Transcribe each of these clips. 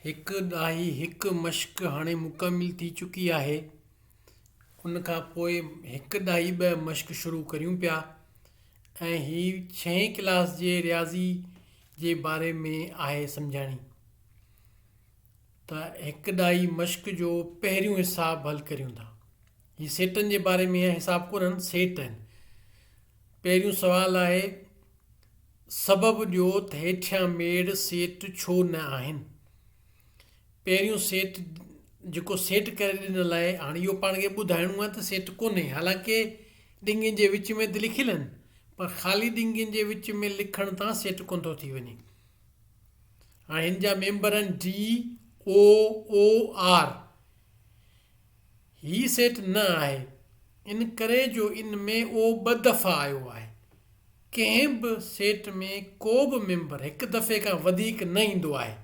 هڪ ڏهائي هڪ مشق هاڻي مڪمل ٿي چڪي آهي. ان کان پوء هڪ ڏهائي ٻه مشق شروع ڪريون پيا ۽ هي ڇهين ڪلاس جي رياضي جي باري ۾ آهي سمجهاڻي ته هڪ ڏهائي مشق جو پهريون حساب حل ڪريون ٿا. هي سيٽن جي باري ۾ حساب ڪونهن سيٽ آهن. پهريون سوال آهي سبب ڏيو ته هيٺيان ميڙ سيٽ ڇو نه آهن؟ پهريون سيٽ جيڪو سيٽ ڪري ڏنل آهي هاڻي اهو پاڻ کي ٻڌائڻو آهي ته سيٽ ڪونهي حالانڪه ڏنگين جي وچ ۾ ته لکيل آهن پر خالي ڏنگين جي وچ ۾ لکڻ تان سيٽ ڪونه ٿو ٿي وڃي. هاڻي هن جا ميمبر آهن ڊي او او آر هي سيٽ نه آهي ان ڪري جو ان ۾ او ٻه دفعا آيو آهي. ڪنهن به سيٽ ۾ ڪو به ميمبر هڪ دفعي کان وڌيڪ نه ايندو آهي.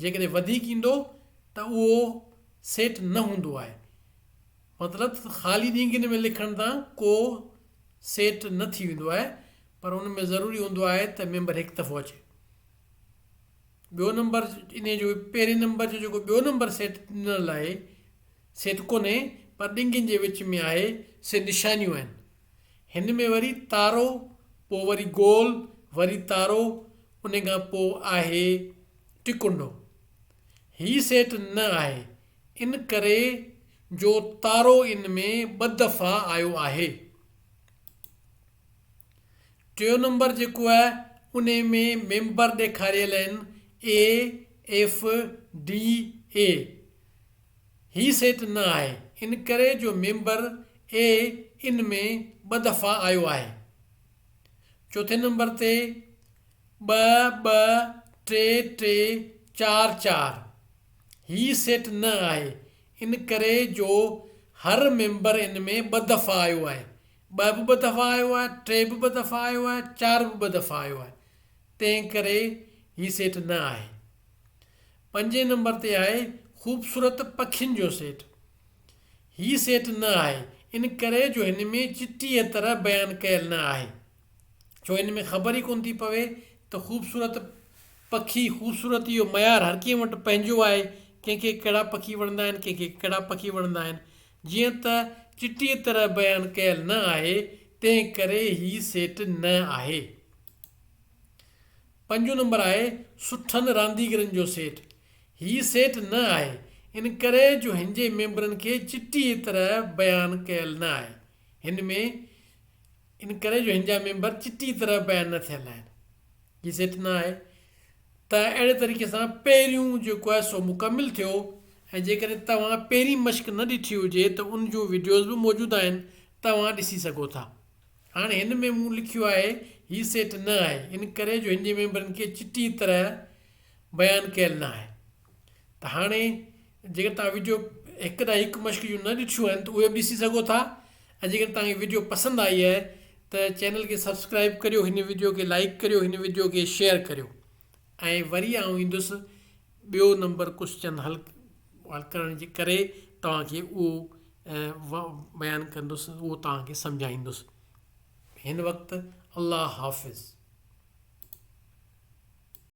جيڪڏهن وڌيڪ ايندو ته اهو سيٽ نه هوندو آهي. مطلب ته خالي ڏينگين ۾ لکڻ تان ڪو سيٽ نه ٿي ويندو آهي پر ان ۾ ضروري هوندو آهي ته ميمبر هڪ دفعو اچي. ٻيو نمبر انهي جو پهرين نمبر جو جيڪو ٻيو نمبر سيٽ ڏنل آهي سيٽ ڪونهي پر ڏنگين جي وچ ۾ آهي سي نشانيون آهن. هن ۾ وري تارو، پوء وري گول، وري تارو، ان کان پوء آهي ٽڪنڊو. هي سيٽ نه آهي، ان ڪري جو تارو ان ۾ ٻه دفعا آيو آهي. ٽيون نمبر جيڪو آهي انهي ۾ ميمبر ڏيکاريل آهن اي، ايف، ڊي، اي. هي سيٽ نه آهي ان ڪري جو ميمبر اي ان ۾ ٻه دفعا آيو آهي. چوٿين نمبر تي ٻه ٻه ٽي ٽي چار چار هي سيٽ نه آهي ان ڪري جو هر ميمبر ان ۾ ٻه دفعا آيو آهي. ٻه به ٻه دفعا آيو آهي، ٽي به ٻه دفعا آيو آهي، چار به ٻه دفعا آيو آهي تنهن ڪري هي سيٽ نه آهي. پنجين نمبر تي آهي خوبصورت پکين جو سيٽ. هي سيٽ نه آهي، ان ڪري جو هن ۾ چٽيء طرح بيان ڪيل نه آهي. ڇو هن ۾ خبر ئي ڪونه ٿي پوي ته خوبصورت پکي، خوبصورتي جو معيار هر ڪنهن وٽ پنهنجو آهي، ڪنهن کي ڪهڙا پکي وڻندا آهن، ڪنهن کي ڪهڙا پکي وڻندا آهن. جيئن ته چٽيء طرح بيان ڪيل نه آهي، تنهن ڪري هي سيٽ نه آهي. پنجون نمبر آهي سٺن رانديگرن جو سيٽ. هي سيٽ نه آهي، ان ڪري جو هن جي ميمبرن کي چٽيء طرح بيان ڪيل نه آهي. هن ۾ ان ڪري جو هن جا ميمبر چٽيء طرح بيان نه ٿيل آهن. هي سيٽ نه آهي. ته اهڙي طريقي سان پهريون جيڪو آهي سو مڪمل ٿيو ۽ جيڪڏهن توهان پهرين مشق نه ڏٺي هجي ته ان جون وڊيوز به موجود آهن توهان ڏسي سگهو ٿا. هاڻي هن ۾ مون لکيو آهي هي سيٽ نه آهي ان ڪري جو هن جي ميمبرن کي چٽي طرح بيان ڪيل نه آهي ته هاڻي جيڪڏهن توهان وڊيو هڪ ڏانهن هڪ مشق جون نه ڏٺيون آهن ته اهي به ڏسي سگهو ٿا ۽ جيڪڏهن توهان کي وڊيو پسند آئي آهي ته چينل کي سبسڪرائب ڪريو هن وڊيو کي لائڪ ڪريو هن وڊيو کي شيئر ڪريو ۽ وري آئون ايندس ٻيو نمبر ڪوشچن حل ڪرڻ جي ڪري توهان کي اهو بيان ڪندس اهو توهان کي سمجهائيندس هن وقت الله حافظ.